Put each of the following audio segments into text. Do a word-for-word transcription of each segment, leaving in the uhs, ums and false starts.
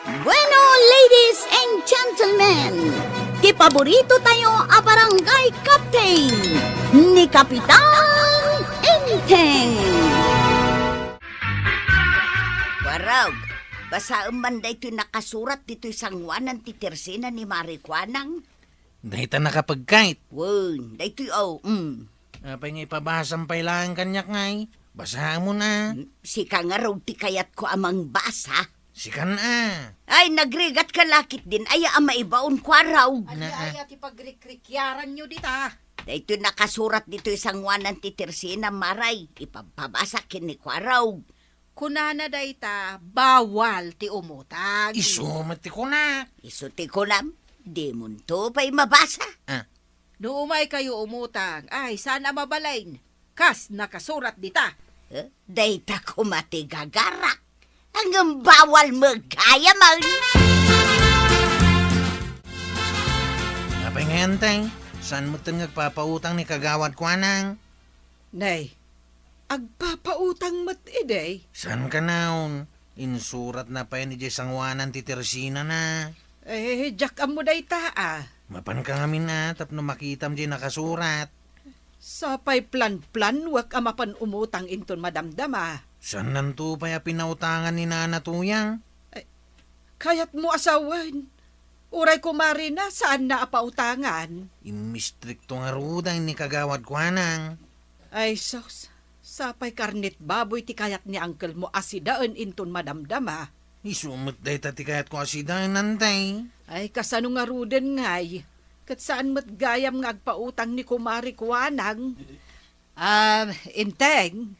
Bueno, ladies and gentlemen, ti paborito tayo a barangay captain, ni Kapitan Enteng. Warog, basaem man daytoy nakasurat ditoy sangoanan ti tersina ni Mari Kuanang. Dayta nakapagkait. Wen, daytoy, aw, mm. Apay nga ipabasam pay laeng kaniak ngay? Basaem a. Mm, sika ngarud ti kayatko a mangbasa. Sikan a. Ay, nagrigat ka lakit din. Aya a maibaon, Kuarog. Ania, aya ti pagrikrikyaranyo dita? Daytoy nakasurat ditoy sangoanan ti tersina, Mari. Ipabpabasa ken ni Kuarog. Kunana dayta, bawal ti umutang. Isu met ti kunak. Isu ti kunam, dimonto pay mabasa. Ah. No umaykayo umutang, ay, saan a mabalin? Kas nakasurat dita. Eh, dayta koma ti gagarak. Ngem bawal met gayam. Apay ngay, Enteng? Saan metten nga agpapautang ni Kagawad Kuanang? Nay, agpapautang met idi? Saan kanayon? Insuratna pay idiay sangoanan ti tersinana. Eh, diak ammo dayta a. Mapanka ngamin a tapno makitam diay nakasurat. Sapay planplanuek a mapan umutang inton madamdama. Saannanto pay a pinautangan ni Nana Tuyang? Eh, kayatmo a sawen. Uray kumarina, saanna a pautangan. Immistrikto ngaruden ni Kagawad Kuanang. Ay, sus, sapay karnet baboy ti kayat ni angkelmo a sidaen inton madamdama. Isu met dayta ti kayatko a sidaen, Enteng. Ay, kasano ngaruden ngay? Ket saan met gayam nga agpautang ni Kumari Kuanang? Ah, Enteng?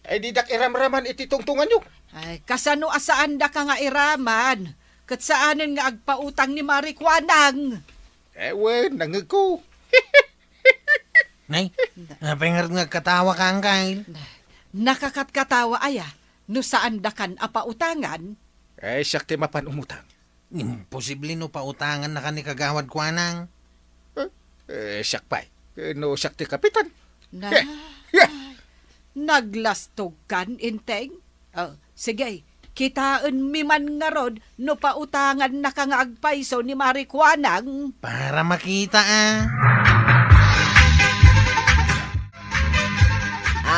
Ay, didak iramraman iti tungtunganyo. Ay, kasano a saandaka nga iraman? Ket saanen nga agpautang ni Mari Kuanang? Eh, wen, nangngegko. Nay, apay ngarud nga agkatawa ka, Angkel? Nakakatkatawa aya no saandakan a pautangan? Eh, siak ti mapan umutang. Imposible no pautangannaka ni Kagawad Kuanang. Eh, eh, siak pay. Eh, no siak ti kapitan. Na, eh, eh. Ay, naglastogkan, Enteng? Oh, sige, kitaenmi man ngarud no pautangannaka nga agpayso ni Mari Kuanang. Para makita a.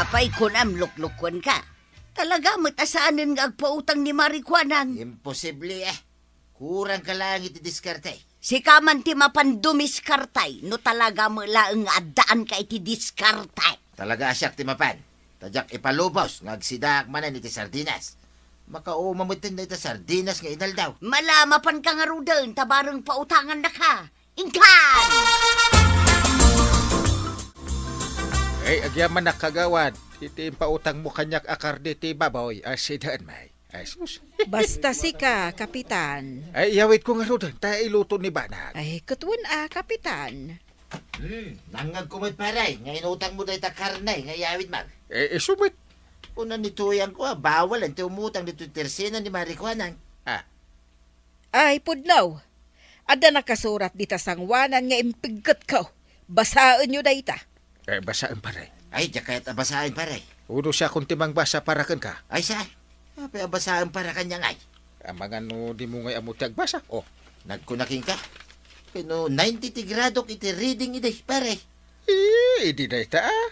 Apay kunam, luklukuen ka. Talaga met a saanen nga agpautang ni Mari Kuanang. Imposible a. Kurang ka laeng iti diskarte. Sika man ti mapan dumiskarte no talaga met laeng nga addaan ka iti diskarte. Talaga a siak ti mapan. Ta diak ipalubos nga agsidaak manen iti sardinas. Makauma metten dayta sardinas nga inaldaw. Mala, mapan ka ngaruden ta bareng pautangannaka. Inkan! Ay, agyamanak, kagawad. Iti impautangmo kaniak a karne ti baboy, a sidaen may. Ay, sus. Basta sika, Kapitan. Ay, iyawidko ngaruden, ta iluto ni Banag. Ay, ket wen a, Kapitan. Hmm, nangngegko met, pare, nga inutangmo dayta karne nga iyawidmo. Eh, isu met. Kuna ni Tuyangko a bawal ti umutang ditoy tersina ni Mari Kuanang. Ah. Ay, pudno. Adda nakasurat dita sangoanan nga impiggetko. Basaenyo dayta. Eh, basaen, pare. Ay, diak kayat a basaen, pare. Uno siakon ti mangbasa para kenka. Ay, sa? Apay a basaen para kaniak ngay? Amangan no dimo ngay ammo ti agbasa. Oh. Nagkuna kenka. Ket no ninety ti gradok iti reading idi, pare. Eh, idi dayta, ah.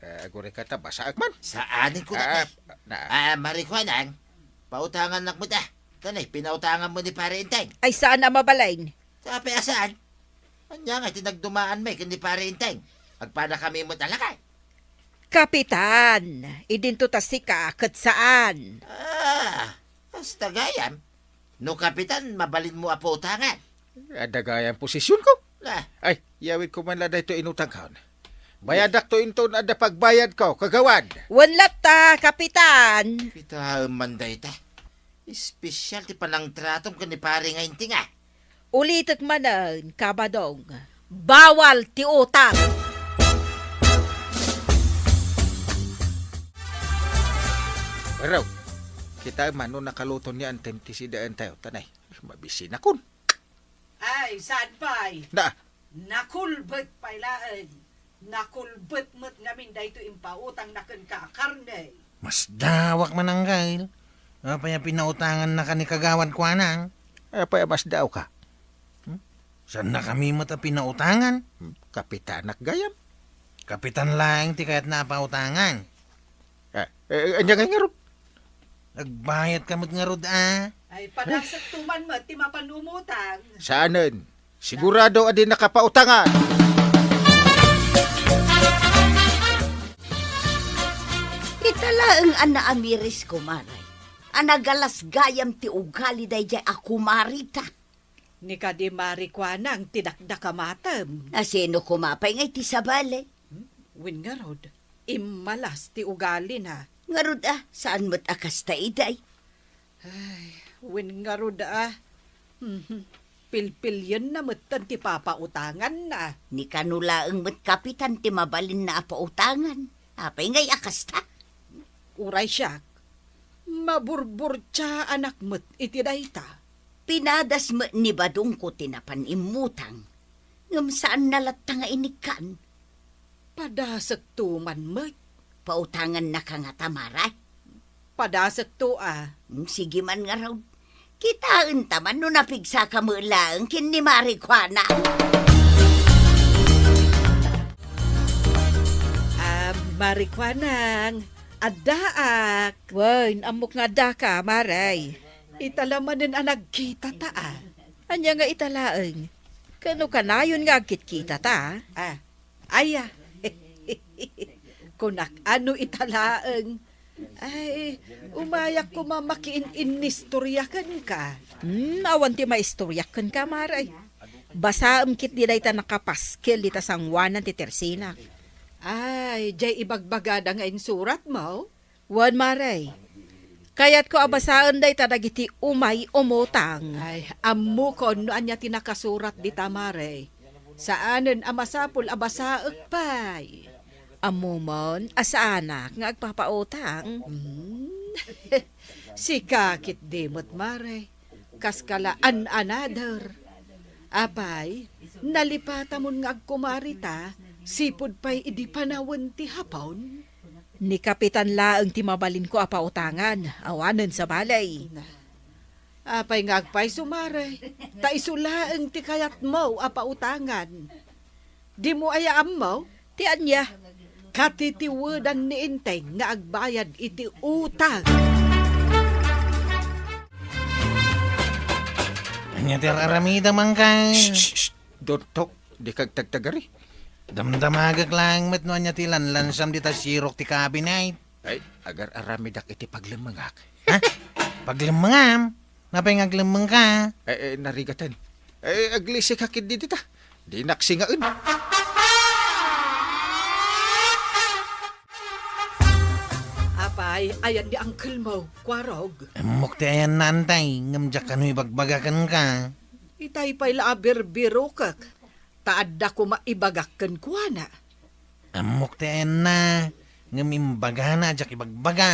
Eh, agurayka ta basaek man. Saanen ko na, ah, na. Ah, Mari Kuanang, pautangannak met a. Tanay, pinautanganmo ni Pare Enteng. Ay, saan a mabalin? Apay a saan? Ania ngay ti nagdumaan may ken ni Pare Enteng? Agpadakami met a lakay. Kapitan, idinto ta sika ket saan. Ah, hasta gayam. No kapitan, mabalinmo a pautangan. Adda gayam posisionko. Ah. Ay, iyawidko man la daytoy inutangkon. Bayadakto inton adda pagbayadko, kagawad. Wen latta, Kapitan. Kitaem man dayta. Espesyal ti panangtratom ken ni Pare nga Enteng a. Ulitek manen, Kabadong. Bawal ti utang. Pero, kitaem man no nakaluto ni Enteng ti sidaentayo, tanay. Mabisinakon. Ay, saan pay? Na. Nakulbet pay laeng. Nakulbet met ngamin daytoy impautangna kenka a karne. Masdawak man, Angkel. Apay a pinautangannaka ni Kagawad Kuanang? Apay a masdaawka? Hmm? Saannakami met a pinautangan? Hmm, kapitanak gayam. Kapitan laeng ti kayatna a pautangan. Ah, eh, ania ngay ngarud? Nagbayadka met ngarud, a? Ay, padasek to man met ti mapan umutang. Saanen. Sigurado a dinaka pautangan. Ita laeng a naamiris, kumare, a nagalas gayam ti ugali daydiay a kumarita. Ni kadi Mari Kuanang ti dakdakamatem. A sino koma pay ngay ti sabali? Hmm? Wen ngarud, immalas ti ugalina. Ngarud a, saan met a kasta idiay? Ay, wen ngarud a. Mhm. Pilpilienna metten ti papautanganna. Ni kano laeng met kapitan ti mabalinna a pautangan. Apay ngay a kasta? Uray siak, maburburtiaanak met iti dayta. Pinadas met ni Badongko ti napan immutang, ngem saanna latta nga inikkan. Padasek to man met. Pautangannaka ngata, Mari? Padasek to a. Hmm, sige man ngarud. Kitaenta man no napigsaka met laeng ken ni Mari Kuanang. Ah, Mari Kuanang, addaak. Wen, ammok nga addaka, Mari. Ita la manen a nagkitata a. Ania nga ita laeng? Kano kanayon nga agkitkitata? Ah, aya. Kunak, ano ita laeng? Ay, umayak koma makiin-innistoria kenka. Hmm, awan ti maistoriak kenka, Mari. Basaem ketdi dayta nakapaskel dita sangoanan ti tersinak. Ay, diay ibagbagada nga insuratmo? Wen, Mari. Kayatko a basaen dayta dagiti umay umutang. Ay, ammokon no ania ti nakasurat dita, Mari. Saanen a masapul a basaek pay. Ammomon a saanak nga agpapautang. Hmm. Sika ketdi met, Mari. Kaskala an-anader. Apay, nalipatamon nga agkumarita, sipud pay idi panawen ti Hapon? Ni Kapitan laeng ti mabalinko a pautangan, awanen sabali. Na, apay nga agpayso, Mari? Ta isu laeng ti kayatmo a pautangan. Dimo aya ammo? Ti ania? Katitiwedan ni Enteng nga agbayad iti utang. Ania ti ar-aramidem, Angkal? Shh, shh, shh. Don't talk. Dika agtagtagari. Damdamagek laeng met no ania ti lanlansam dita sirok ti kabinet. Ay, agar-aramidak iti paglemmengak. Ha? Paglemmengam? Napay nga aglemmengka? Eh, eh, narigaten. Eh, aglisika ketdi dita. Dinak singaen. Apay, ayan ni uncle mo, Kuarog? Ammok ti ayanna, Antay, ngem diak kano ibagbaga kenka. Itay pay la a birbirokek, ta adda koma ibagak kenkuana. Ammok ti ayanna, ngem imbagana a diak ibagbaga.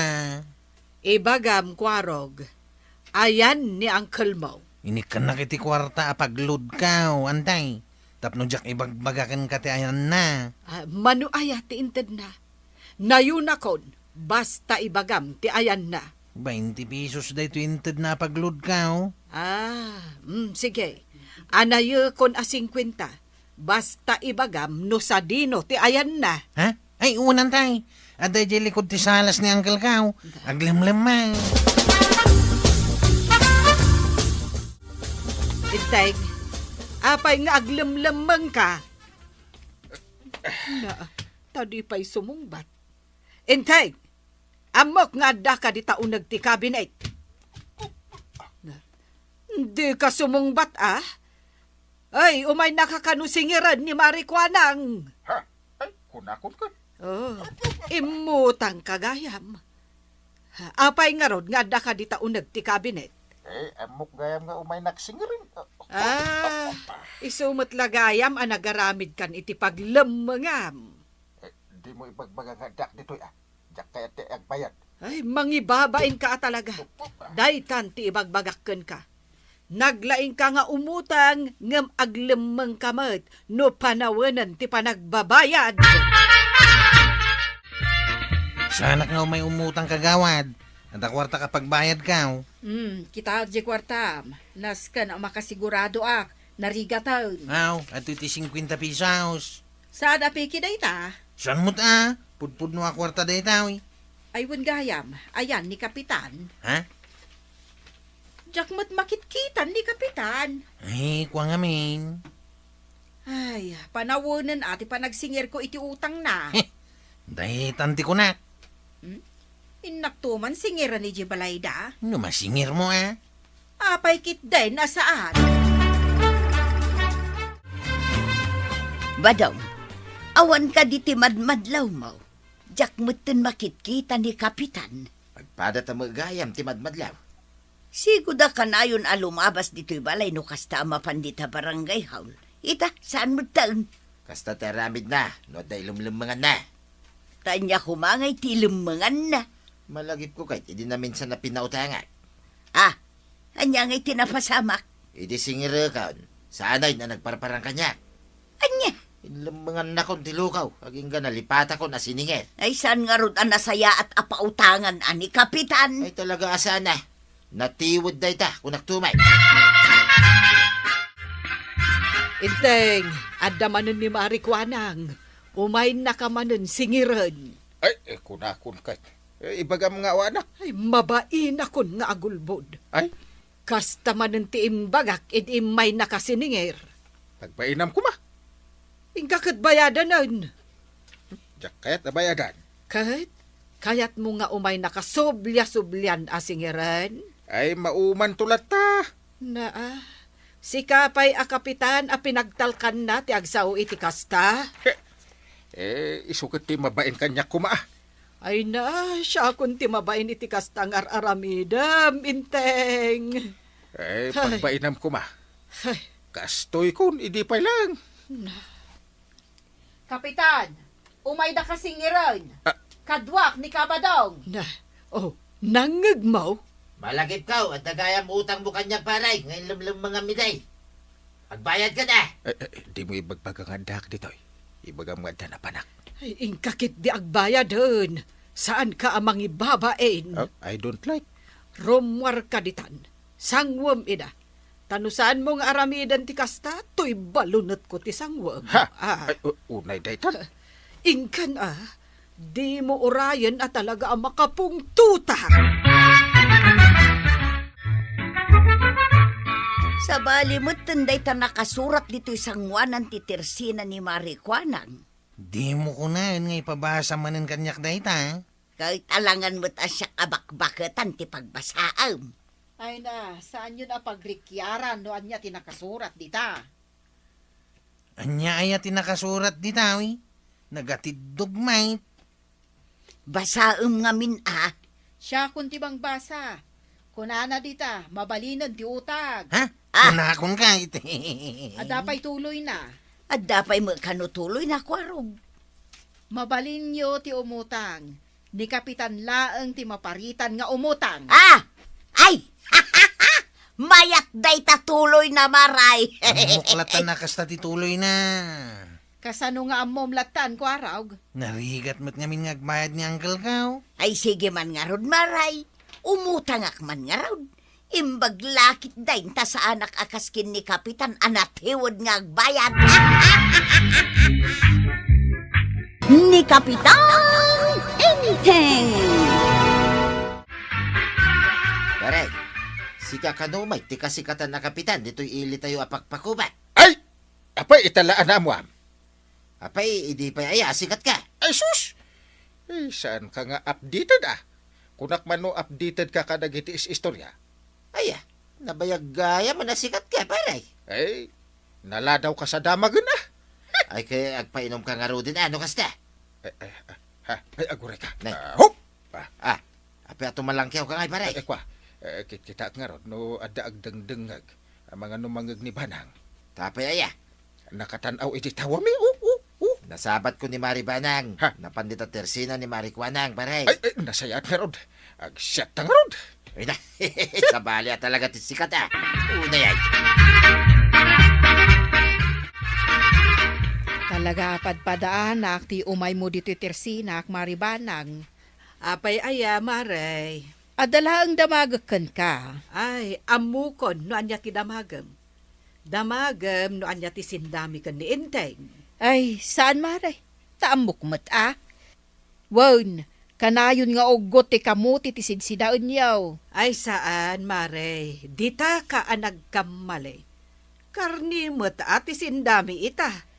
Ibagam, Kuarog, ayan ni uncle mo. Inikkannak iti kuarta a pagloadko, Antay, tapno diak ibagbaga kenka ti ayanna. Ah, mano aya ti intedna? Nayonakon, basta ibagam ti ayanna. Bainti pesos daytoy intedna a pagloadko. Ah, mm, sige. Anayekon a singkuenta. Basta ibagam no sadino ti ayanna. Ha? Ay, unan tay. Adda idiay likod ti salas ni Uncle Kao. Aglemlem man. Inteng, apay nga aglemlemmengka? Na, ta di pay sumungbat. Inteng, ammok nga addaka dita uneg ti kabinet. Na, dika sumungbat, a? Ay, umaynaka kano singiren ni Mari Kuanang? Ha? Ay, kunakon ket. Oh, immutangka gayam. Ha, apay ngarud nga addaka dita uneg ti kabinet? Eh, ammok gayam nga umaynak singiren. Ah, isu met la gayam a nagaramidkan iti paglemmengam. Eh, dimo ibagbaga nga addak ditoy, a? Diak kayat ti agbayad. Ay, mangibabainka a talaga. Daytan ti ibagbagak kenka. Naglaingka nga umutang, ngem aglemmengka met no panawenen ti panagbabayad. Saanak nga umay umutang, kagawad. Adda kuartak a pagbayadkaw. Hmm, kitaek diay kuartam. Nasken a makasiguradoak, narigaten. Aw, adtoy ti singkuenta pesos. Saan a peke dayta? Saan met a? Pudpudno a kuarta dayta, wi. Ay, wen gayam, ayan ni Kapitan. Ha? Diak met makitkitan ni Kapitan. Ay, kua ngamin. Ay, panawenen a ti panagsingirko iti utangna. Heh, daytan ti kunak. Hmm? Innakto man singiren idiay balayda? No masingirmo a. Apay ketdin a saan? Badong, awan kadi ti madmadlawmo? Diak metten makitkita ni Kapitan. Agpadat a met gayam ti madmadlaw. Sigud a kanayon a lumabas ditoy balay no kasta a mapan dita barangay hall. Ita, saan metten? Kasta ti aramidna, no adda ilemlemmenganna. Ta ania koma ngay ti ilemmenganna? Malagipko ket idi naminsan a pinautangak. Ah, ania ngay ti napasamak? Idi singirekon, saanen a nagparparang kaniak. Ania? Inlemmengannakon ti lukaw, agingga nalipatakon a siningir. Ay, saan ngarud a nasayaat a pautangan a ni Kapitan? Ay, talaga a saan a. Natiwed dayta, kunakto met. Inteng, adda manen ni Mari Kuanang. Umaynaka manen singiren. Ay, eh, kunakon ket. Eh, ibagam nga awanak. Ay, mabainakon nga agulbod. Ay? Kasta manen ti imbagak idi immaynaka siningir. Pagbainam koma. Inka ket bayadanen. Diak kayat a bayadan. Ket kayatmo nga umaynaka sublia-sublian a singiren? Ay, maumanto latta. Naa, sika pay a Kapitan a pinagtalkanna ti agsao iti kasta? Eh, isu ket ti mabain kaniak koma. Ay na, siakon ti mabain iti kasta nga ar-aramidem, Inteng. Eh, Ay. Pagbainam koma. Ay. Kastoykon, idi pay laeng. Na. Kapitan, umaydaka singiren. Ah. Kaduak ni Kabadong. Na, oh, nangngegmo? Malagipko, adda gayam utangmo kaniak, pare, nga inlemlemmengam idi. Agbayadka na. Eh, eh, dimo ibagbaga nga addaak ditoy. Ibagam nga adda napanak. Ay, inka ketdi agbayaden. Saanka a mangibabain. Oh, I don't like. Rummuarka ditan. Sangwem ida. Ta no saanmo nga aramiden ti kasta, toy balunetko ti sangwem. Ha? Ah. Ay, u-, unay daytan. Inkan a, dimo urayen a talaga a makapungtota. Sabali metten dayta nakasurat ditoy sangoanan ti tersina ni Mari Kuanang. Dimo kunaen nga ipabasa manen kaniak dayta, eh? Ket alangan met a siak a bakbaketan ti pagbasaem. Ay na, saanyon a pagrikiaran no ania ti nakasurat dita. Ania aya ti nakasurat dita, wi? Nagatiddog met. Basaem ngamin a. Siakon ti mangbasa. Kunana dita, mabalinen ti utag. Ha? Ah. Kunakon ka iti. Adda pay tuloyna. Adda pay met kano tuloyna, Kuarog. Mabalinyo ti umutang. Ni Kapitan laeng ti maparitan nga umutang. Ah! Ay! Mayat dayta tuloyna, Maray. Ammok latta a kasta ti tuloyna. Kasano nga ammom lattan, Kuarog? Narigat met ngamin nga agbayad ni Uncle ko. Ay, sige man ngarud, Maray. Umutangak man ngarud. Imbag la ketdin ta saanak a kas ken ni Kapitan a natiwed nga agbayad. Ni Kapitan Enteng! Pare, sika kano met ti kasikatan a kapitan ditoy ilitayo a pakpakubat? Ay! Apay, ita la a naammoam? Apay, idi pay aya a sikatka? Ay, sus! Eh, saanka nga updated, ah? Kunak man no updated ka kadagiti is-istorya? Aya, nabayag gayam a sikatka, pare. Ay, naladawka sa damagen, ah. Ay, kay agpainomka ngaruden, ah, no kasta? Eh, eh, ah, ha? Ay, aguray ka. Nay. Ah, hop! Ah. Ah, apay a tumalangkiawka ngay, pare? Eh, kua, eh, kitkitaek ngarud no adda agdengdengngeg a mangan no mangngeg ni Banang. Apay aya? Nakatan-aw iti tawami, oh, oh, oh. Nasabatko ni Mari Banang. Ha? Napan dita tersina ni Mari Kuanang, pare. Ay, ay, nasayaat ngarud. Agsiatta ngarud. Ay na, sabali a talaga ti sikat, ah. Unay, ay. Talaga a padpadaanak ti umaymo ditoy tersinak, Mari Banang. Apay aya, Mare? Adda laeng damagek kenka. Ay, ammokon no ania ti damagem. Damagem no ania ti sindami ken ni Enteng. Ay, saan, Mare. Ta ammok met a. Wen, kanayon nga uggot ti kamuti ti sidsinaenyo. Ay, saan, Mare. Ditaka a nagkamali. Karni met a ti sindami ita.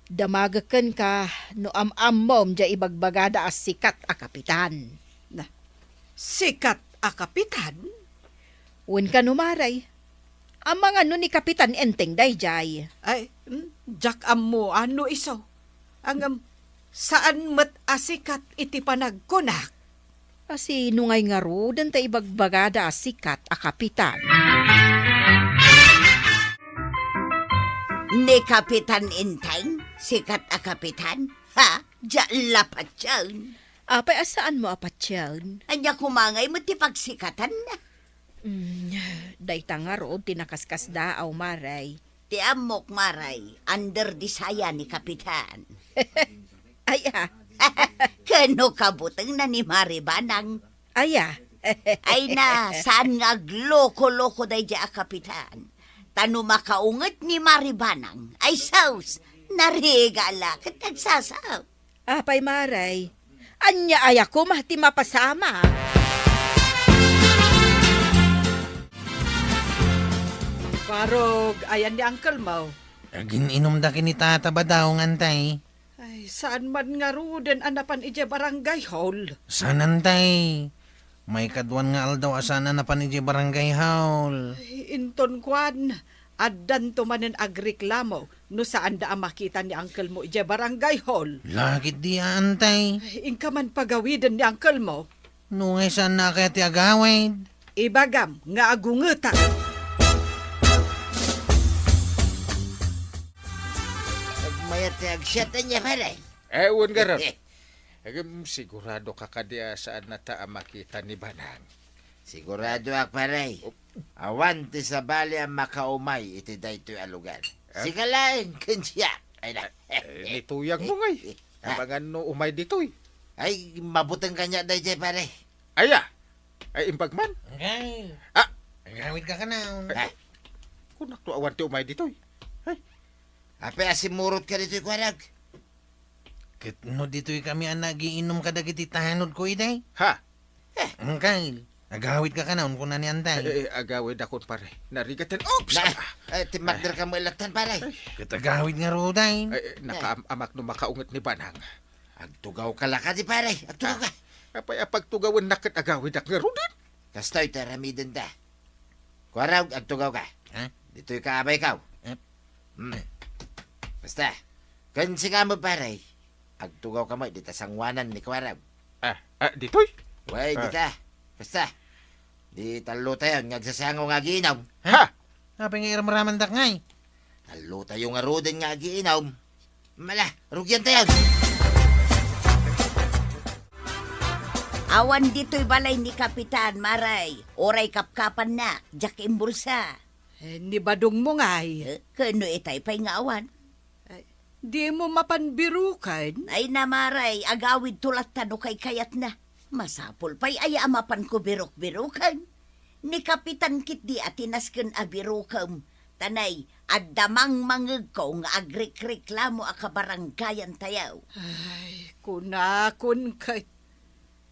Damagek kenka no am-ammom diay ibagbagada a sikat a kapitan. Na, sikat a kapitan? Wen kano, Mare. Amangan no ni Kapitan Enteng daydiay. Ay, mm, diak ammo a no isu. Ngem, saan met a sikat iti panagkunak. A sino ngay ngaruden ta ibagbagada a sikat a kapitan? Ni Kapitan Enteng, sikat a kapitan? Ha? Diak la patien. Apay a saanmo a patien? Ania koma ngay met ti pagsikatanna? Mm, dayta ngarud ti nakaskasdaaw, Mare. Ti ammok, Mare, under di saya ni Kapitan. Aya. Ken no kabutengna ni Mare Banang. Aya. Ay na, saan nga agloko-loko daydiay a Kapitan. Ta no makaunget ni Mare Banang, ay sus, narigala ket nagsasao. Apay, Mare, ania aya koma ti mapasamak? Barog, ayan ni uncle mo? Agin-inumda ken ni Tata Badaw nga, Antay. Ay, saan man ngaruden a napan idiay barangay hall? Saan, Antay? Maikaduan nga aldaw a saan a napan idiay barangay hall. Ay, inton kuan, addanto manen agreklamo no saanda a makita ni uncle mo idiay barangay hall. Lakit di, Antay. Ay, inka man pagawiden ni uncle mo. No ngay saanna a kayat ti agawid? Ibagam nga agungetak. Agmayat ti agsiat ania, pare? Eh, wen garud. Agem, sigurado ka kadi a saanna ta a makita ni Banang? Siguradoak, pare. Op. Awan ti sabali a makaumay iti daytoy a lugar. Ah? Sika laeng ken siak. Ay na. Eh, nituyang mo ngay. Ah. Amangan no umay ditoy. Ay, mabuteng kaniak daytoy, pare. Aya? Ay, imbag man? Ngay. Ah. Agawid ka kanayon. Ay, ah, kunak to awan ti umay ditoy. Ay. Apay a simmurot ka ditoy, kuarag? Ket no ditoy kami a nagiinom kadagiti tanodko idi? Ha? Eh. Angkel, agawid ka kanayon, kuna ni Antay. Eh, eh, agawidakon, pare. Narigat yan. Oops! Na, eh, timmakder ka mo ilattan, pare. Ay. Ket agawid ngaruden. Ay, eh, nakaam-amak no makaunget ni Banang. Agtugaw ka la kadi, pare. Agtugaw ka. Ah, apay a pagtugawennak ket agawidak ngaruden? Kastoy ti aramidenda. Kuarag, agtugaw ka. Ha? Ditoy ka, abay ka. Eh? Hmm. Basta, ken sika met, pare, agtugaw ka met dita sangoanan ni Kuarag. Ah, ah, ditoy? Wen, ah, dita. Basta, di tallotayon nga agsasango nga agiinom. Ha? Ha? Apay nga iramramandak ngay? Tallotayo ngaruden nga agiinom. Mala, rugiantayon. Awan ditoy balay ni Kapitan, Mare. Uray kapkapanna, diak imbulsa. Eh, ni Badong mo ngay? Eh, ken no itay pay nga awan? Ay, dimo mapan biruken? Ay na, Mare, agawidto latta no kaykayatna. Masapul pay aya a mapanko biruk-biruken? Ni Kapitan ketdi a ti nasken a birukem, ta nay, adda mangmangegko nga agrikreklamo a kabarangayantayo. Ay, kunakon ket,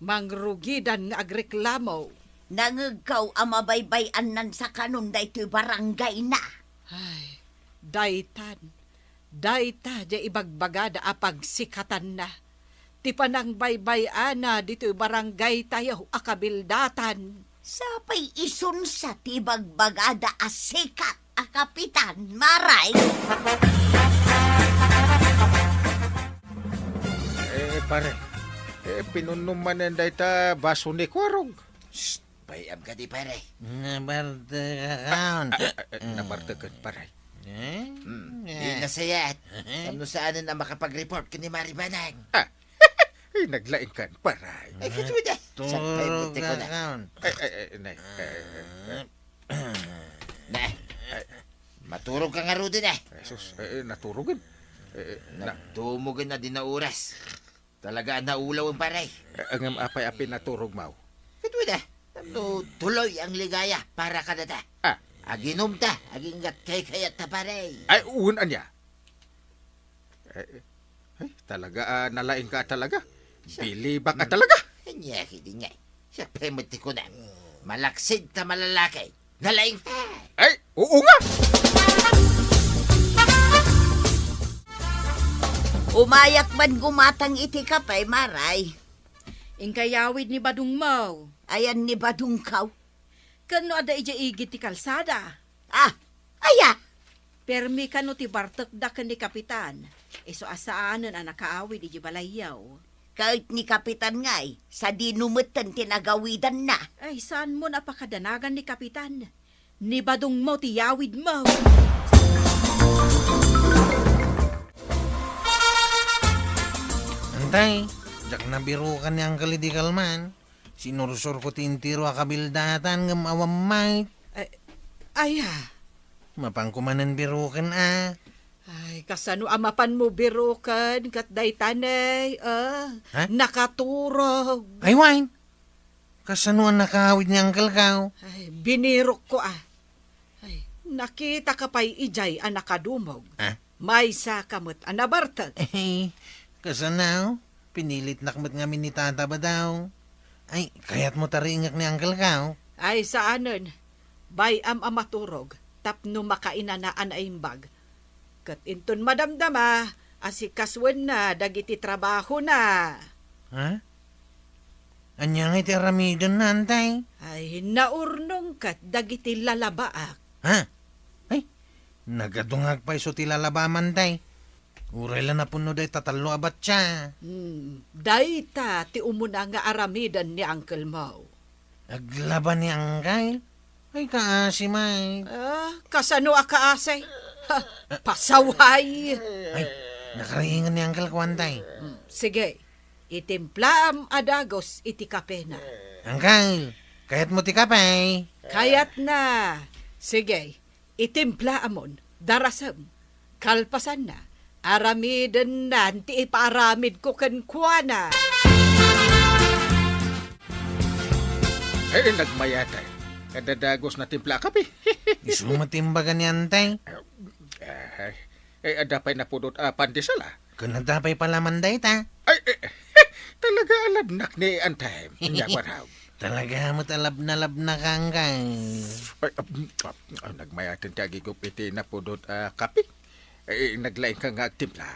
mangrugidan nga agreklamo. Nangegko a mabaybay-annan sakanon daytoy barangayna. Ay, daytan, dayta diay ibagbagada a pagsikatanna. Ti panangbaybay-ana ditoy barangaytayo a kabildatan. Sapay isunsa ti ibagbagada a sikat a kapitan, Mare? Eh, pare, eh, pinunnom manen dayta baso ni Kuarog. Shh! Bay-am kadi, pare. Nabartek ka kaon. Ah, ah, ah, nabartek ka, pare. Eh? Hmm. Eh. Di nasayat. Eh? Tapno saanen a makapag-report ken ni Mare Banang. Ah. Ay, naglaing kan, pare. Ay, kituda. Turog ka kaon. Ay, ay, ay, nay. Ay, ay, ay, ay. Nay. Ay. Maturog ka ngaruden, eh. Ay, sus, eh, eh, naturogen. Eh, eh, na- Nagdumugen a di na oras. Talaga a naulawen, pare. Eh, ngem apay a pinaturogmo? Kituda, ta No tuloy ang ligaya para kadata. Ah. Aginumta, aginggat kaykayatta, pare. Ay, wen ania? Eh, ay, talaga, ah, nalaing ka talaga. Siya. Bilibak ka talaga. Ania, kidi nga. Siya, pay met ti kuna. Malaksid ta malalaki. Nalaing ka. Ay, oo nga. Umayak man gumatang iti kape, Maray. Inkayawid ni badongmo. Ayan ni badongkaw? Ken no adda idiay igid ti kalsada. Ah, aya? Permi kano ti bartekda ken ni Kapitan, isu a saanen a nakaawid idiay balayyo. Ket ni Kapitan ngay, sadino metten ti nagawidanna? Ay, saanmo a pakadanagan ni Kapitan? Ni badongmo ti yawidmo. Antay, diak nabirukan ni Uncle idi kalman. Sinursurko ti entero a kabildatan ngem awan met. Ay, aya? Mapanko manen biruken a. Ay, kasano a mapanmo biruken ket dayta ne, ah, Ha? nakaturog. Ay, wen. Kasano a nakaawid ni Uncle ko? Ay, binirokko a. Ay, nakitaka pay idiay a nakadumog. Ah? Maysaka met a nabartek. Eh, kasano? Pinilitnak met ngamin ni Tata Badaw. Ay, kayatmo ta riingek ni Uncle ko? Ay, saanen. Bay-am a maturog tapno makainana a naimbag. Ket inton madamdama, asikasuenna dagiti trabahona. Ha? Ania ngay ti aramidenna, Antay? Ay, naurnong ket dagiti lalabaak. Ha? Ay, nagadungag pay isu ti lalabam, Antay. Uray la napunno dayta tallo a batsa. Hmm, dayta ti umuna nga aramiden ni Uncle mo. Aglaba ni Uncle? Ay, kaasi met. Ah, kasano a kaasi? Ha, pasaway! Ay, nakariingan ni Uncle ko, Antay. Hmm, sige. Itimplaam a dagus iti kapena. Uncle, kayatmo ti kape? Kayatna. Sige, itimplaamon. Darasem. Kalpasanna, aramidennan ti ipaaramidko kenkuana. Eh, nagmayat, eh. Kadadagus na timpla a kape. Isu met ti imbaga ni Antay. Eh, eh, adda pay napudot a pandesal, ah. Ken adda pay palaman dayta? Ay, eh, talaga a labnak ni Antay. Ania, Warhag? Talaga met a labnalabnak, Uncle. Ay, ah, ah, nagmayaten ti agigup iti napudot a kape. Eh, naglaing ka nga agtimpla.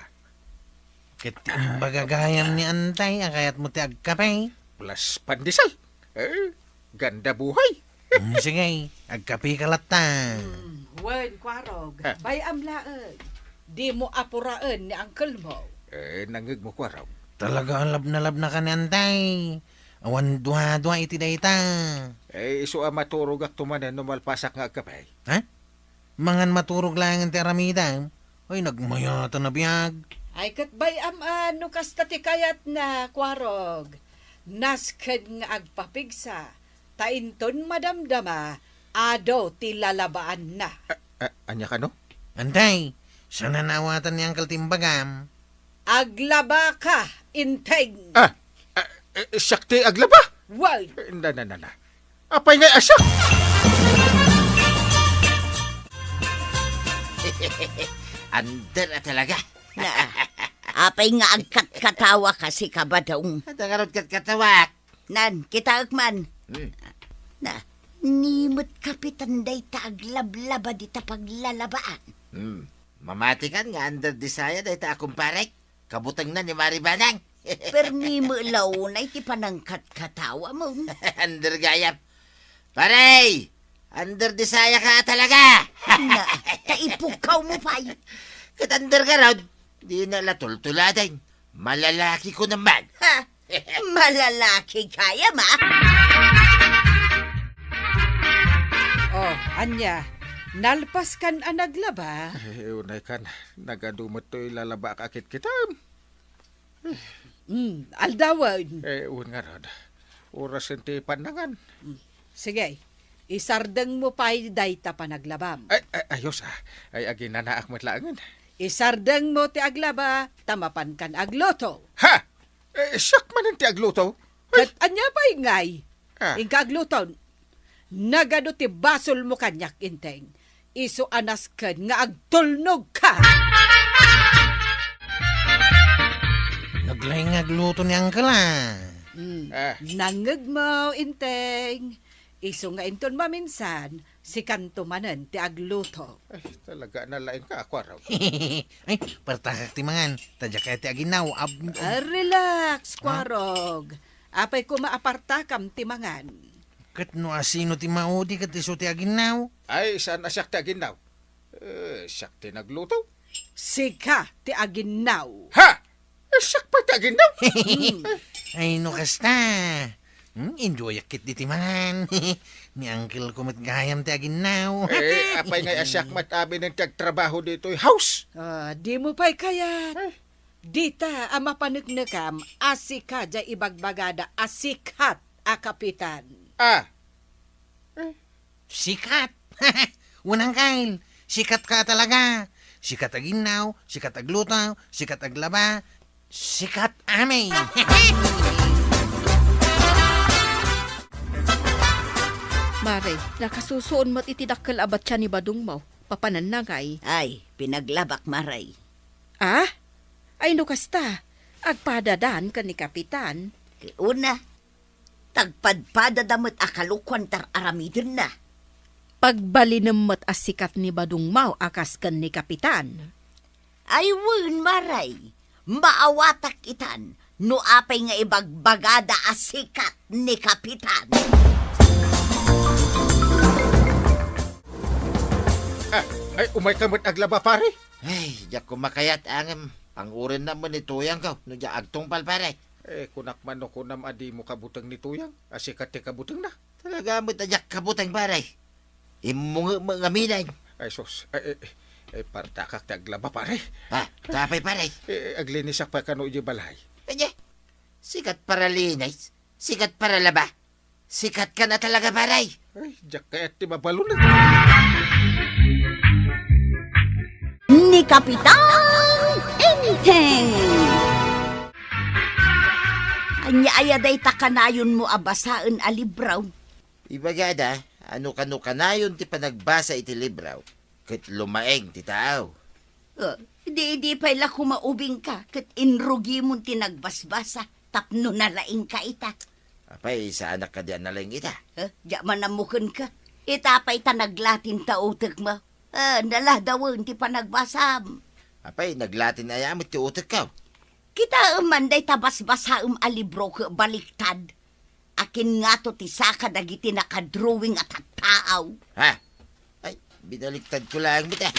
Ket ti imbaga gayam ni Antay a kayatmo ti agkape. Plus pandesal. Eh, ganda buhay. Hmm, sige, agkape ka latta. Hmm, wen, Kuarog. Ah. Bay-am laeng. Dimo apuraen ni Uncle mo. Eh, nangngegmo, Kuarog. Talaga a labnalabnak ni Antay. Awan duadua iti dayta. Eh, isu a maturogakto manen no malpasak nga agkape. Ha? Mangan maturog laengen ti aramidem? Ay, nagmayatan a biag. Ay, ket bay-am a no kasta ti kayatna, Kuarog. Nasken nga agpapigsa, ta inton madamdama, adu ti lalabaanna. A-, a-, ania kano? Antay, saan a naawatan ni Uncle ti imbagam? Aglabaka, Inteng! Ah, ah, eh, siak ti aglaba? Wen. Eh, na, na, na, na. Apay nga a siak? Under a talaga. Na, apay nga agkatkatawa ka, si Kabadong? Ata nga rod katkatawak. Nan, kitaek man. Hmm. Na, ni met Kapitan dayta aglablaba dita paglalabaan. Hmm. Mamatikan nga under disaya dayta a kumparek. Kabutengna ni Mari Banang. Permi met la unay ti panangkatkatawam. Under gayam. Pare! Under disaya ka talaga! Na, ta ipukawmo pay. Ket under garud, dina la tultuladen. Malalakiko naman. Ha? Malalaki gayam, a? Oh, ania? Nalpaskan a naglaba? Eh, unaykan, nagadu met toy lalabaak a kitkitam. Hmm, aldawen. Eh, wen ngarud. Orasen ti pannangan. Hmm. Sige, isardengmo pay dayta panaglabam. Ay, ay, ayos, a. Ay, aginanaak met laengen. Isardengmo ti aglaba, ta mapankan agluto. Ha? Eh, siak manen ti agluto? Ay! Ket ania pay ngay? Ah. Inka agluto. Nagadu ti basolmo kaniak, Enteng. Isu a nasken nga agtulnogka. Naglaing nga agluto ni Uncle, ah. Hmm. Ah. Nangngegmo, Enteng. Isu nga inton maminsan, sikanto manen ti agluto. Ay, talaga, nalaingka, Kuarog. Ay, partakak ti mangan. Ta diak kayat ti aginnaw. Ab-, Ah, relax, Kuarog. Apay koma a partakam ti mangan. Ket no asino ti maudi ket isu ti aginnaw? Ay, saan a siak ti aginnaw? Eh, siak ti nagluto. Sika ti aginnaw. Ha? Eh, siak pay ti aginnaw? Hmm. Ay, no kasta. Hmm, enjoyak ketdi ti mangan. Ni uncle ko met gayam ti aginnaw. Eh, apay nga siak met amin ti agtrabaho ditoy house? Ah, dimo pay kayat. Ay. Dita a mapaneknekam a sika diay ibagbagada a sikat a kapitan. Ah. Eh. Sikat? Wen, Uncle, sikatka talaga. Sikat aginnaw, sikat agluto, sikat aglaba, sikat amin. Mare, nakasusuon met iti dakkel a batsia ni badongmo. Papananna ngay? Ay, pinaglabak, Mare. Ah? Ay, no kasta, agpadadan ken ni Kapitan. Una, tagpadpadada met a kalokuan ti ar-aramidenna. Pagbalinem met a sikat ni badongmo a kas ken ni Kapitan. Ay wen, Mare, maawatak itan no apay nga ibagbagada a sikat ni Kapitan. Ah, ay, umayka met aglaba, pare? Ay, diak koma kayat ngem. Pangurennak met ni Tuyang ko no diak agtungpal, pare. Eh, kunak man no kunam a dimo kabuteng ni Tuyang, a sikat ti kabutengna. Talaga met a diak kabuteng, pare. Immungek met ngamin. Ay, sus. Ay, ay, ay, partakak ti aglaba, pare. Ha? Apay, pare? Eh, aglinisak pay kano idiay balay. Ania? Sikat para linis? Sikat para laba? Sikat ka na talaga, pare. Ay, diak kayat ti mabalon. Ni Kapitan Enteng. Ania aya dayta kanayonmo a basaen a libro? Ibagada, no kano kanayon ti panagbasa iti libro, ket lumaing ti tao. Ah, di, di pay la koma ubingka, ket inrugimon ti nagbasbasa tapno nalaingka ita. Apay, saanak kadi a nalaing ita? Ah, diak man ammo kenka. Ita pay ta naglatin ta utekmo. Ah, naladawen ti panagbasam. Apay, naglatin aya met ti utekko? Kitaem man dayta basbasaem a libro ket baliktad. Akin ngato ti saka dagiti nakadrawing a tattaaw? Ha? Ay, binaliktadko laeng met, ah.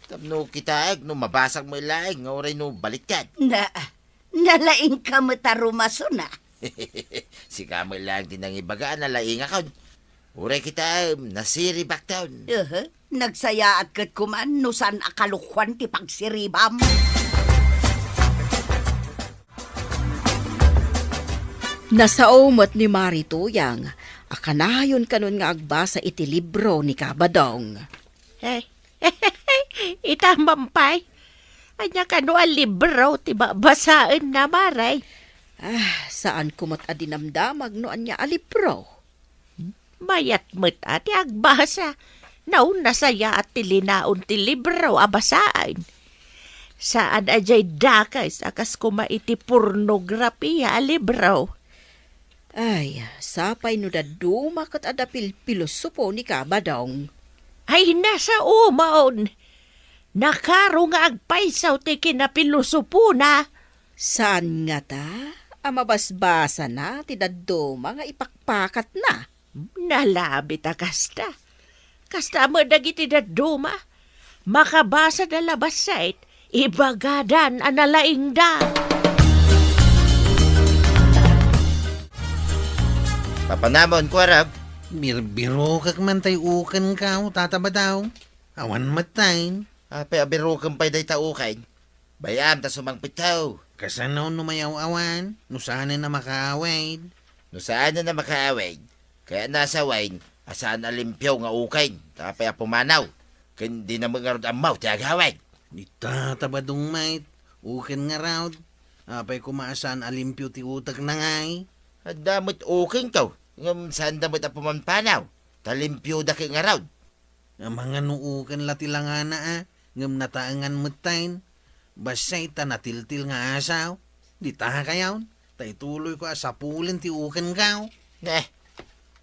Tapno kitaek no mabasak met laeng nga uray no baliktad. Na, nalaingka met a rumason, ah. Sika met laeng ti nangibaga a nalaingakon. Uray kitaem, nasiribakton. Aha, nagsayaat ket kuman no saan a kalokuan ti pagsiribam. Nasao met ni Mari Tuyang a kanayon kanon nga agbasa iti libro ni Kabadong. Eh, ita man pay, ania kano a libro ti babasaenna, Mare? Ah, saanko met a dinamdamag no ania a libro. Mayat met a ti agbasa. Nasayaat ti linaon ti libro a basaen. Saan a diay dakes a kas koma iti pornografia a libro. Ay, sapay no dadduma ket adda pilpilosopo ni Kabadong. Ay, nasaomon. Nakaro nga agpayso ti kinapilosopona. Saan ngata a mabasbasana ti dadduma nga ipakpakatna? Nalabit a kasta. Kasta met dagiti dadduma. Makabasada la bassit, ibagadan a nalaingda. Papanamon, Kuarab? Birbirokek man tay ukenko, Tata Badong. Awan met tay. Apay a birokem pay dayta uken? Bay-am ta sumangpet tayo. Kasano no mayaw-awan? No saanen a makaawid? No saanen a makaawid, kayatna a sawen a saan a limpio nga uken, ta apay a pumanaw, ken dina met ngarud ammo ti agawid. Ni Tata Badong met, uken ngarud. Apay koma a saan a limpio ti utekna ngay? Adda met ukenko. Ngem saanda met a pumanpanaw, ta limpioda ket ngarud. Amangan no uken la ti langana a, ngem nataengan metten. Bassit ta natiltil nga asaw. Dita kayon, ta ituloyko a sapulen ti ukenko. Eh,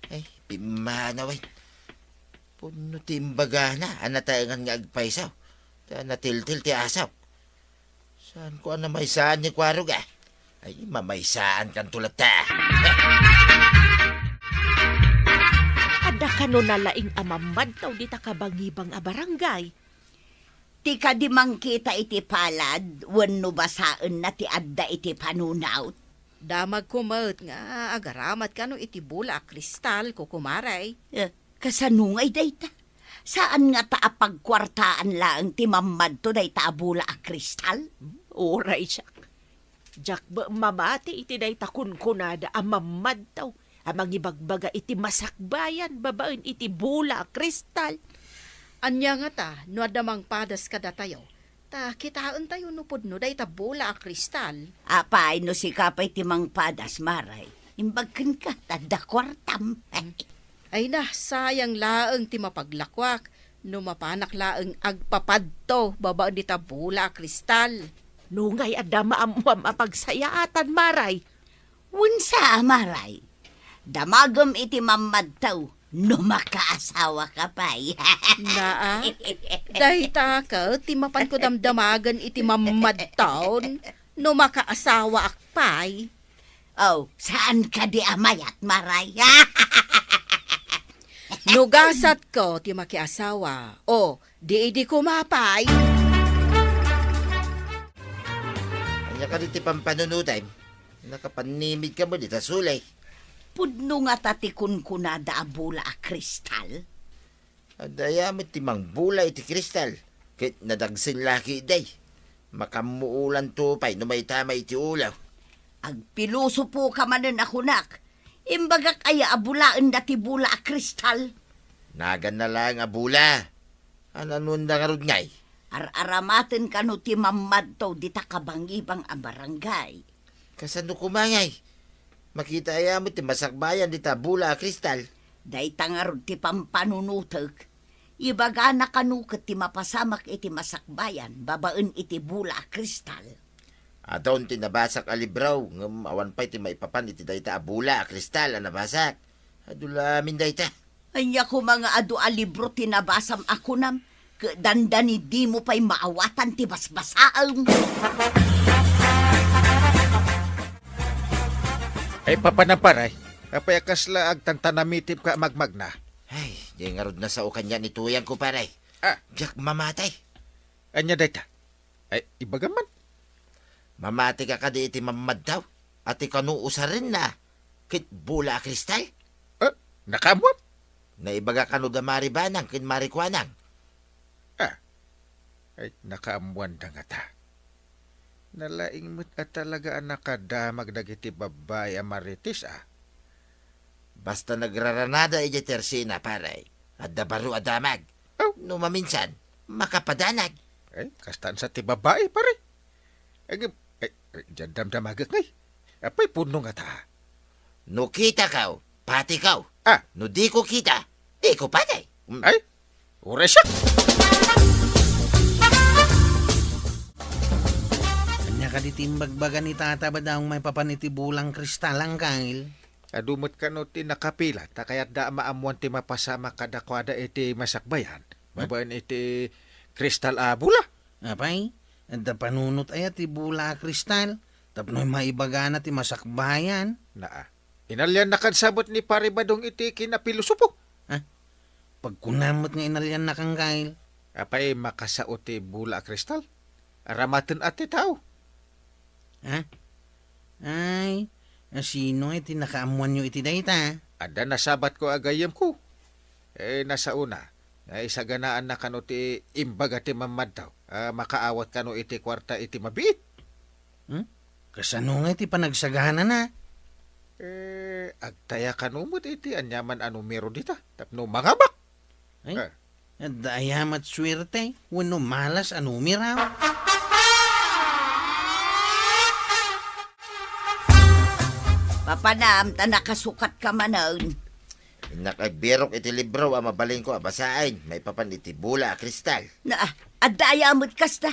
ay, pimmanaw ay. Pudno ti imbagana a nataengan nga agpayso. Ta natiltil ti asaw. Saanko a namaysaan ni Kuarog a? Ay, mamaysaankanto latta. Adda kano nalaing a mammadtaw dita kabangibang a barangay? Ti kadi mangkita iti palad wenno basaenna ti adda iti panunot? Damagko met nga agaramat kano iti bola a kristal, kukumare. Eh, kasano ngay dayta? Saan ngata a pagkuartaan laeng ti mammadto dayta a bola a kristal? Uray siak. Diak met mamati iti dayta kunkunada a mammadtaw a mangibagbaga iti masakbayan babaen iti bola a kristal. Ania ngata no adda mangpadas kadatayo? Ta kitaentayo no pudno dayta bola a kristal. Apay no sika pay ti mangpadas, Maray? Imbag kenka, ta adda kuartam. Ay na, sayang laeng ti mapaglakuak no mapanak laeng agpapadto babaen dita bola a kristal. Nungay adda maammoam a pagsayaatan, Maray? Wenno, Maray, damagem iti mammadtaw no makaasawaka pay. Naa, dayta ket ti mapanko damdamagen iti mammadtaw no makaasawaak pay. Oh, saan kadi a mayat, Maray? No gasatko ti makiasawa, o, di idi koma pay. Ania kadi ti pampanunotem? Nakapannimidka met ita sulay. Pudno ngata ti kunkunada a bola a kristal? Adda aya met ti mangbola iti kristal, ket nadagsen la ketdi. Makaammuolanto pay no maitama iti ulo. Agpilosopoka manen a kunak. Imbagak aya a bolaenda ti bola a kristal? Naganna laeng a bola. An-anuanda ngarud ngay? Ar-aramaten kano ti mammadtaw dita kabangibang a barangay. Kasano koma ngay? Makita aya met ti masakbayan dita bola a kristal? Dayta ngarud ti pampanunotek. Ibagana kano ket ti mapasamak iti masakbayan babaen iti bola a kristal. Adun ti nabasak a libro, ngem awan pay ti maipapan iti dayta a bola a kristal a nabasak. Adu la amin dayta. Ania koma nga adu a libro ti nabasam a kunam, ket dandani dimo pay maawatan ti basbasaem? Ay, papanam, pare. Apay a kasla agtantanamitim ka a magmagna? Ay, di ngarud nasao kanian ni tuyangko, pare. Ah. Diak mamati. Ania dayta? Ay, ibagam man. Mamatika kadi iti mammadtaw a ti kano usarenna ket bola a kristal? Eh, nakaammoam? Naibaga kano da Mari Banang ken Mari Kuanang? Ah, ay, nakaammoanda ngata. Nalaing met a talaga a nakadamag dagiti babbai a marites, a. Basta nagraranada idiay tersena, pare, adda baro a damag. Aw. No maminsan, makapadanag. Ay, kastan sa ti babai, pare. Ay, ay, ay, diyan damdamagek ngay. Apay pudno ngata? No kitako, patiko. Ah. No diko kita, diko pati. Mm. Ay, uray siak. Ania kadi ti imbagbaga ni Tata Badong maipapan iti bola a kristal, Angkel? Adu met kano ti nakapila, ta kayatda a maammoan ti mapasamak kadakuada iti masakbayan, hmm, babaen iti kristal a bola. Apay, adda panunot aya ti bola a kristal tapno maibagana ti masakbayan? Naa. Inaliannakan sa met ni Pare Badong iti kinapilosopo. Ha? Pagkunam met nga inaliannakan, Kyle. Apay makasao ti bola a kristal? Aramaten a ti tao. Ha? Ay, a, sino ngay ti nakaammoanyo iti dayta? Adda nasabatko a gayyemko. Eh, nasaona nga isaganaanna kano ti imbaga ti mammadtaw a makaawat kano iti kuarta iti mabiit. Hmm? Kasano ngay ti panagsaganana? Eh, agtaya kano met iti aniaman a numero dita tapno mangabak. Ay, ah, adda aya met suerte wenno malas a numero? Apanam ta nakasukatka manen. Innak agbirok iti libro a mabalinko a basaen maipapan iti bola a kristal. Na, adda aya met kasta.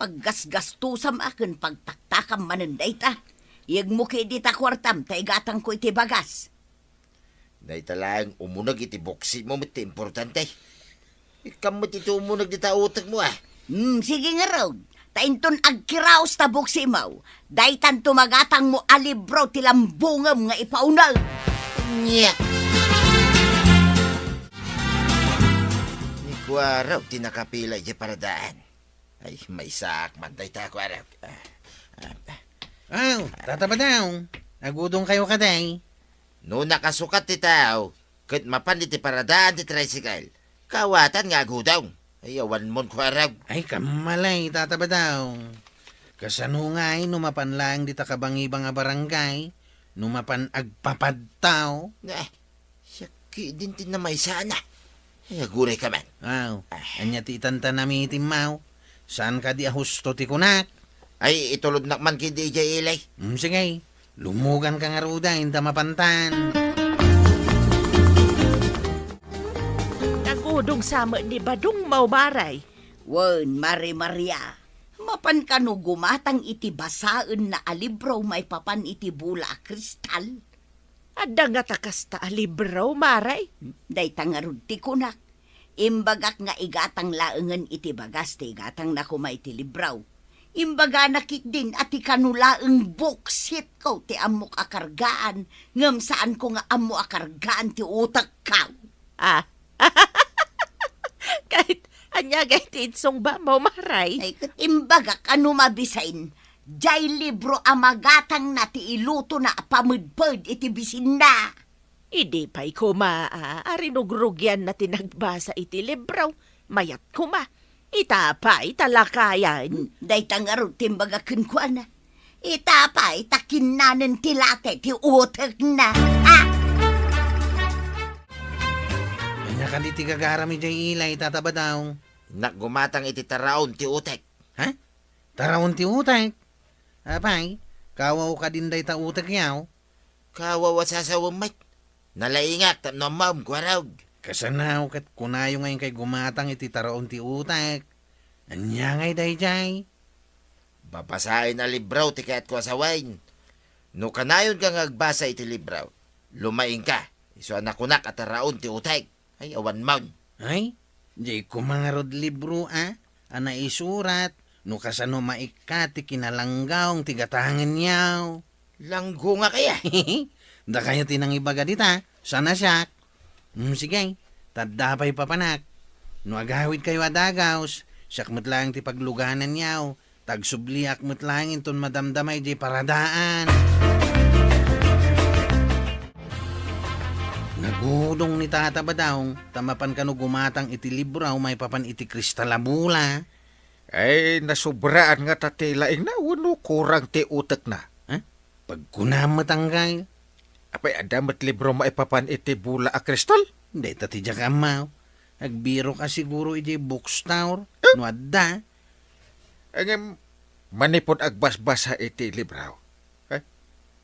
Paggasgastusam a ken pagtaktakam manen dayta. Yegmo ketdi ta kuartam ta igatangko iti bagas. Dayta laeng umuneg iti buksimo met ti importante. Ikkan met iti umuneg dita utekmo, a. Hmm, sige ngarud. Ta inton agkiraos ta buksimo, daytanto magatangmo a libro ti lambongem nga ipauneg. Nya. Ni Kuarog ti nakapila idiay paradaan. Ay, maysaak man dayta, Kuarog. Ah, ah, ah. Aw, Tata Badong, agudongkayo kadi? No nakasukat ti tao, ket mapan iti paradaan ti tricycle, kaawatan nga agudong. Ay, awanmon, Kuarog. Ay, kammalay, Tata Badong. Kasano ngay no mapan laeng dita kabangibang a barangay, no mapan agpapadtaw? Eh, siak ketdin ti namaysana. Ay, agunayka man. Aw, ah, ania ti itantanami ti maw? Saan kadi a husto ti kunak? Ay, itulodnak man ketdi idiay ili. Hmm, sige. Lumuganka ngaruden ta mapantan. Nagudong sa met ni Badong, Mao Maray. Wen, Mari Maria, mapan kano gumatang iti basaenna a libro maipapan iti bola a kristal? Adda ngata kasta a libro, Maray? Dayta ngarud ti kunak. Imbagak nga igatang laengen iti bagas ti igatangna koma iti libro. Imbagana ketdin a ti kano laeng buksitko ti ammok a kargaan, ngem saanko nga ammo a kargaan ti utekko. Ah. Ket ania ngay ti insungba, Mao Maray? Ay, ket imbagak a no mabisin, diay libro a magatangna ti ilutona a pamedped iti bisinna. Idi pay koma a, a rinugrugianna ti nagbasa iti libro, mayat koma. Ita pay ta lakayan. Hmm, dayta ngarud ti imbagak kenkuana. Ita pay ta kinnanen ti late ti utekna. Ah! Ania kadi ti gagaram idiay ili, Tata Badong? Innak gumatang iti taraon ti utek. Ha? Taraon ti utek? Apay, kawaw kadin dayta utekyo? Kawaw a sasawem met. Nalaingak tapno ammom, Kuarog. Kasano ket kunayo nga inkay gumatang iti taraon ti utek? Ania ngay daydiay? Babasaen a libro ti kayatko a sawen. No kanayonka nga agbasa iti libro, lumaingka, isu a nakunak a taraon ti utek. Ay, awan man. Ay, diay koma ngarud libro a, a naisurat, no kasano maikkat ti kinalanggaong ti gatangenyo. Langgongak aya. Dakayo ti nangibaga dita, saan a siak. Hmm, sige, ta adda pay papanak. No agawidkayo a dagaus, siak met laeng ti paglugananyo. Tagsubliak met laeng inton madamdama idiay paradaan. Nagudong ni Tata Badong, ta mapan kano gumatang iti libro maipapan iti kristal a bola. Ay, nasobraan ngata ti laingna wenno kurang ti utekna? Ha? Pagkunam met, Anggail. Apay, adda met libro maipapan iti bola a kristal? Dayta ti diak ammo. Agbirok a siguro idiay bookstore, eh? No adda. Ngem, manipud agbasbasa iti libro, eh,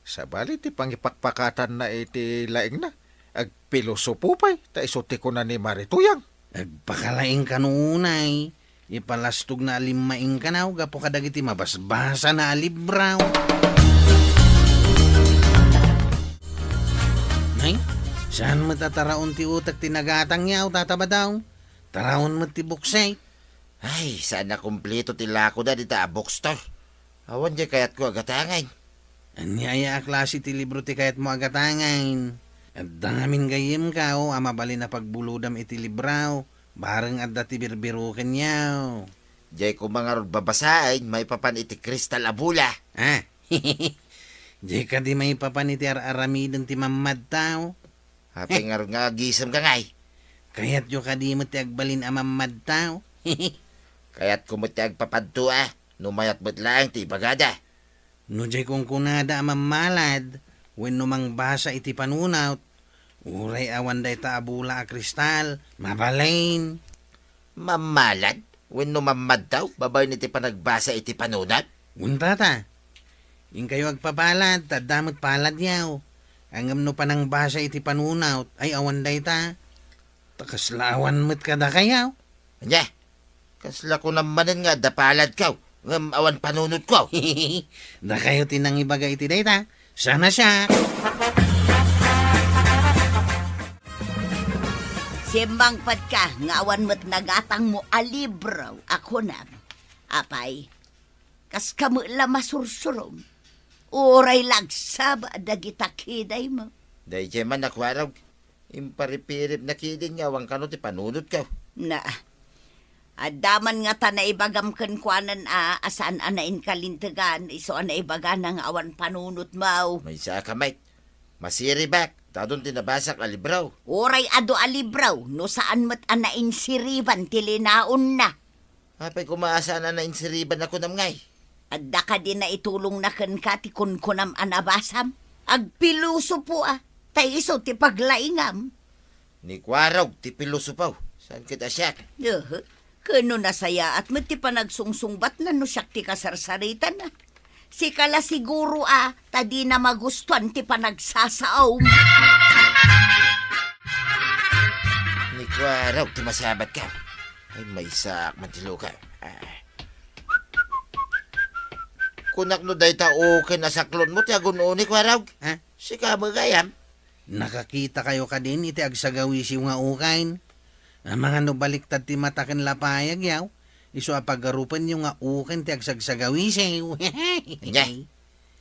sabali ti pangipakpakatanna iti laingna, agpilosopo pay, ta isu ti kuna ni Mari Tuyang. Agpakalaing kano unay, ipalastogna a limmaing kano gapu kadagiti mabasbasana a libro. Nay, saan met a taraon ti utek ti nagatangyo, Tata Badong? Taraon met ti buksek. Ay, saan a kumpleto ti lakoda dita a bookstore. Awan diay kayatko a gatangen. Ania aya a klase ti libro ti kayatmo a gatangen? Adda ngamin gayyemko a mabalin a pagbulodam iti libro, bareng adda ti birbirokenyo. Diay koma ngarud babasaen maipapan iti kristal a bola. Ah, diay kadi maipapan iti ar-aramiden ti mammadto? Apay ngarud nga agisemka ngay? Kayatyo kadi met ti agbalin a mammadto? Kayatko met ti agpapadto a, no mayat met laeng ti ibagada. No diay kunkunada a mammalad, wenno mangbasa iti panunot, uray awan dayta a bola a kristal, mabalin. Mammalad wenno mammadto babaen iti panagbasa iti panunot? Wen, Tata. Inkayo agpapalad, ta adda met paladyaw. Ngem no panangbasa iti panunot, ay awan dayta. Ta kasla awan met kadakayaw. Ania? Kasla kunam manen nga adda paladkaw, ngem awan panunotko? Dakayo ti nangibaga iti dayta. Sana siak. Simmangpatka nga awan met nagatangmo a libro a kunam. Apay, kaska met la masursurom. Uray la agsaba dagita kidaymo. Daydiay man a Kuarog. Imparipiripna ketdin nga awan kano ti panunotko. Na, adda man ngata naibagam kenkuana a, a saan a nainkalintegan, isu a naibagana nga awan panunotmo. Maysa ka met. Masiribak, ta adun ti nabasak a libro. Uray adu a libro, no saan met a nainsiriban ti linaonna. Apay koma a saan a nainsiriban a kunam ngay? Adda kadi naitulongna kenka ti kunkunam a nabasam? Agpilosopo a, ta isu ti paglaingam. Ni Kuarog ti pilosopo, saan ket a siak? Uhu. Ken no nasayaat met ti panagsungsungbatna no siak ti kasarsaritana. Sika la siguro a, ta dina magustuan ti panagsasaom. Ni Kuarog ti masabatka. Ay, maysaak man ti luka. Ah. Kunak no dayta uken a saklonmo ti agun-o ni Kuarog? Ha? Sika met gayam? Nakakitakayo kadin iti agsagawisiw nga uken? Amangan no baliktad ti mata ken lapayagyaw, isu a pagarupenyo nga uken ti agsagsagawisiw. Ania?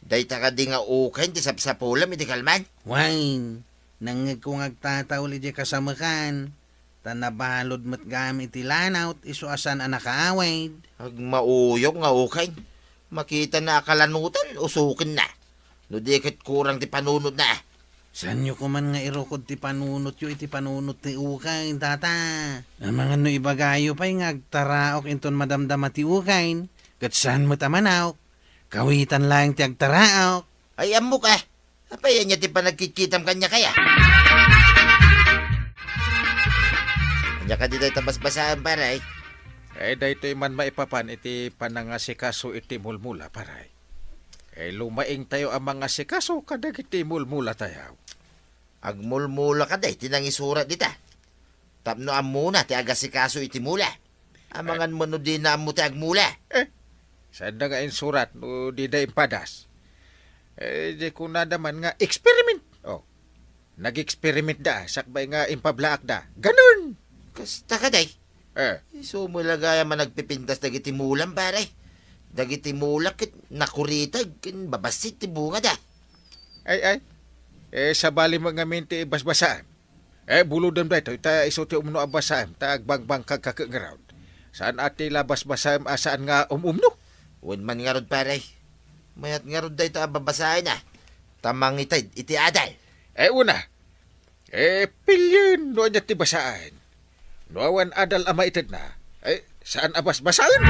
Dayta kadi nga uken ti sapsapulem iti kalman? Wen, nangngegko nga agtataul idiay kasamekan, ta nabalud met gayam iti lanawt isu a saan a nakaawid. Agmauyong nga uken. Makitana a kalanutan, usukenna. No di ket kurang ti panunotna. Saanyo koman nga irukod ti panunotyo iti panunot ti uken, tata? Amangan no ibagayo pay nga agtaraok inton madamdama ti uken, ket saan met a manaok. Kawitan laeng ti agtaraok. Ay, ammok a. Apay, ania ti panagkitkitam kaniak aya? Ania kadi dayta basbasaem, pare? Eh, daytoy man maipapan iti panangasikaso iti mulmula, pare. Eh, lumaingtayo a mangasikaso kadagiti mulmulatayo. Agmulmula kadi ti nangisurat dita. Tapno ammona ti agasikaso iti mula. Amangan met no dina ammo ti agmula. Eh, saanda nga insurat no dida impadas. Eh, di kunada man nga experiment. Oh, nag-experiment da, sakbay nga impablaak da. Ganun! Kasta ka, day. Eh. Isu mo la gayam a nagpipintas dagiti mulam, pare. Dagiti mula ket nakuritag, ken babassit ti bunga da. Ay, ay. Eh, sabali mo ngamin ti basbasaem. Eh, bulodem daytoy, ta isu ti umno a basaem, ta agbangbangkagka ket ngarud. Saan a ti la basbasaem a saan nga um-umno? Wen man ngarud, pare. Mayat ngarud dayta a babasaen, a. Ta mangited iti adal. Eh, una. Eh, pilien no ania ti basaen. No awan adal a maitedna, eh, saan a basbasaen?